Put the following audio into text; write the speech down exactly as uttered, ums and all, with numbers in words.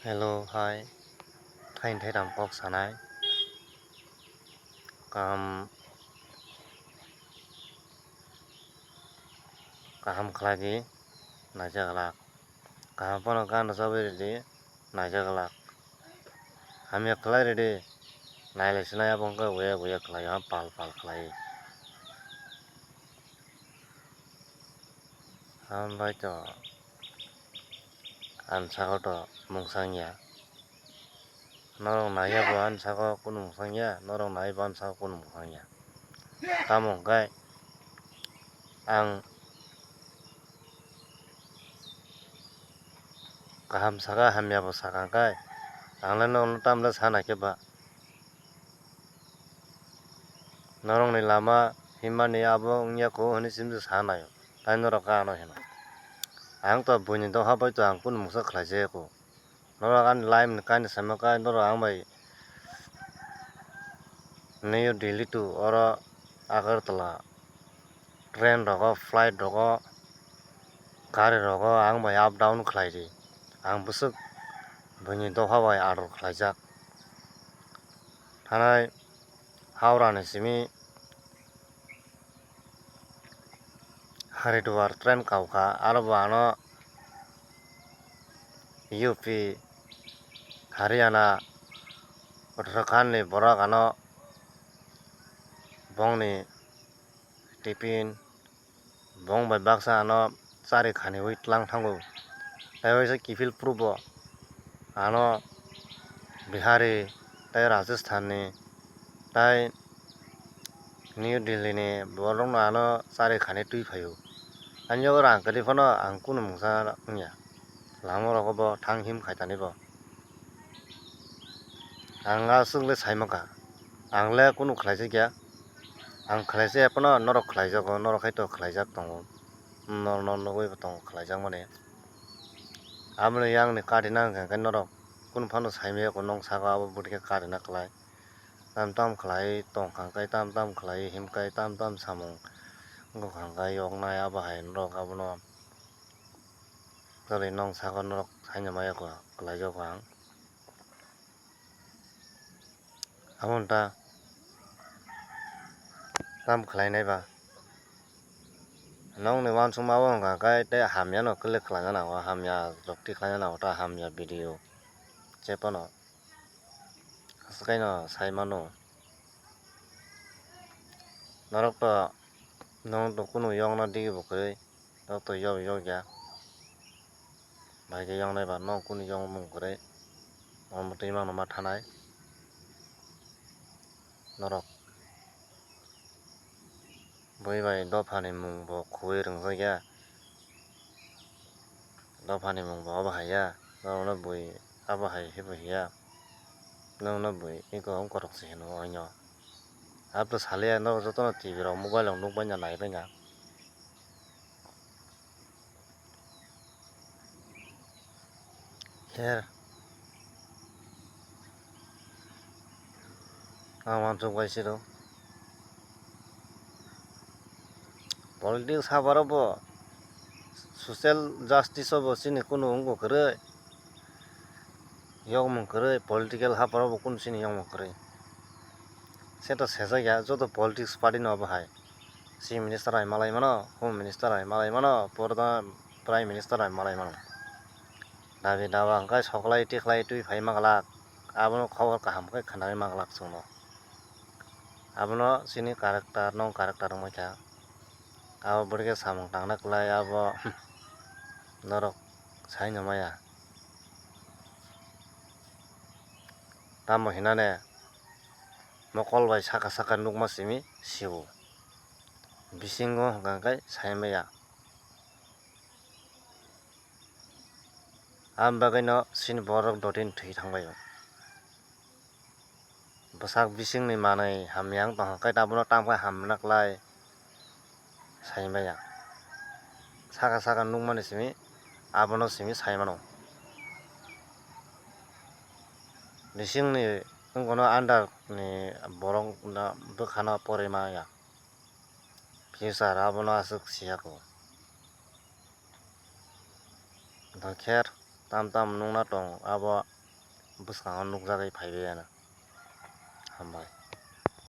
Hello, hai. Thaini thairam kok sanai. Kaham, kaham khlai di, naijak glak. Kaham phano gana chabwi ridi, naijak glak. Hamya khlai ridi, nailai sinai abo wngkha buya buya khlai, pal pal khlai. Hambai to, ang saka to mungsang ya. Norok naiya bo ang saka kunu mungsang ya, norok nai bo ang saka kunu mungsang ya. Tamo hwnkhe ang kaham saka hamya bo saka hwnkhe, ang le norokno tamle sana khe ba. Norokni lama himmani abo wngya kho hwnwi simi sa naio, tei norok khe ano hino. Ang to buini dopha bai to ang kunu mungsa khlai jaya kho. Norok ani live ni kainwi saima khe norok ang bai New Delhi to oro Agartala train rogo, flight rogo, gari rogo ang bai up down khlai di. Ang bwswk buini dopha bai ador khlaijak. Thanai Howrah ni simi Haridwar train kaukha, aro bo ano U P, Haryana, Uttarakhand ni borok ano bongni tiffin, bong bai baksa ano chari khaniwi tlang thango. Tei waisa kiphil phuru bo ano Bihari tei Rajasthan ni tei New Delhi ni borok no ano chari khani twi phaio. Ani o rang kwrwi phano ang kunu mungsa wngya, lama rogo bo thang him khai tani bo. Ang aswk le sai mankha, ang le kunu khlai jakya, ang khlai jakya phano norok khlai jago, norok hai to khlai jak tongo, norok no nugwi bo tongo khlai jak mani. Aboni yang ni kati nang khe norok kunu phano sai maya kho, nong saka abo bwtwi khe kati na khlai, tam tam khlai tong kha khe, tam tam khlai him khe, tam tam samung wng kha khe yok nai, abo hai norok abono kwrwi nong saka norok sai maya kho, khlai jago ang. Aboni ta tam khlainai ba? Nokni uansukma o wngkha khe tei hamya no click khlaina nango, hamya rok tikhlaina nango ta, hamya video se phano aswk khe no sai mano. Norok to, norok to kunu yokna digi bo kwrwi. Nok to yok yok ya. Bai khe yoknai ba nok kunu yokmung kwrwi. Omo twi mano ma thanai. Norok bui bai dophani mung bo khugwi rwngjakya. Dophani mung bo obo hai ya. Norokno bui abo hai khe bo hiya. Nokno bui eko wng korok se hino oino. Abo to saliya norok jotono T V rok mobile rok nukbaina naibaina. Her. Ang uansuk bai siro. Politics habaro bo, social justice o bo chini kunu wngbo kwrwi. Yokmung kwrwi, political habaro bo kunu chini yokmung kwrwi. Seto sejakya joto politics party no obo hai. Chief Minister hai malai mano, Home Minister hai malai mano, Pradhan, Prime Minister hai malai mano. Dabi daba hwnkhe soklai tikhlai twi phai manglak, abono khobor kaham khe khwnai manglak chwngno. Abono chini character, non character wngwi kha. Abo bwrwi khe samung tangna kwlai, abo norok saino maya. Tamo hinane mokol bai saka saka nukma simi sio. Bisingo hwnkha khe sai maya. Ang bagwino chini borok dotino thwi thangbaio. Bwsak bisingni manwi hamya wng tongkha khe abono tamo khe hamna kwlai sai maya. Saka saka nukmani simi abono simi sai mano. Bisingni wngkha no under ni borok bwkhano porwi maya. Future abono aswk siya kho. Hwnkhe tam tam nukna tong abo bwskango nukjagwi phaibai ano.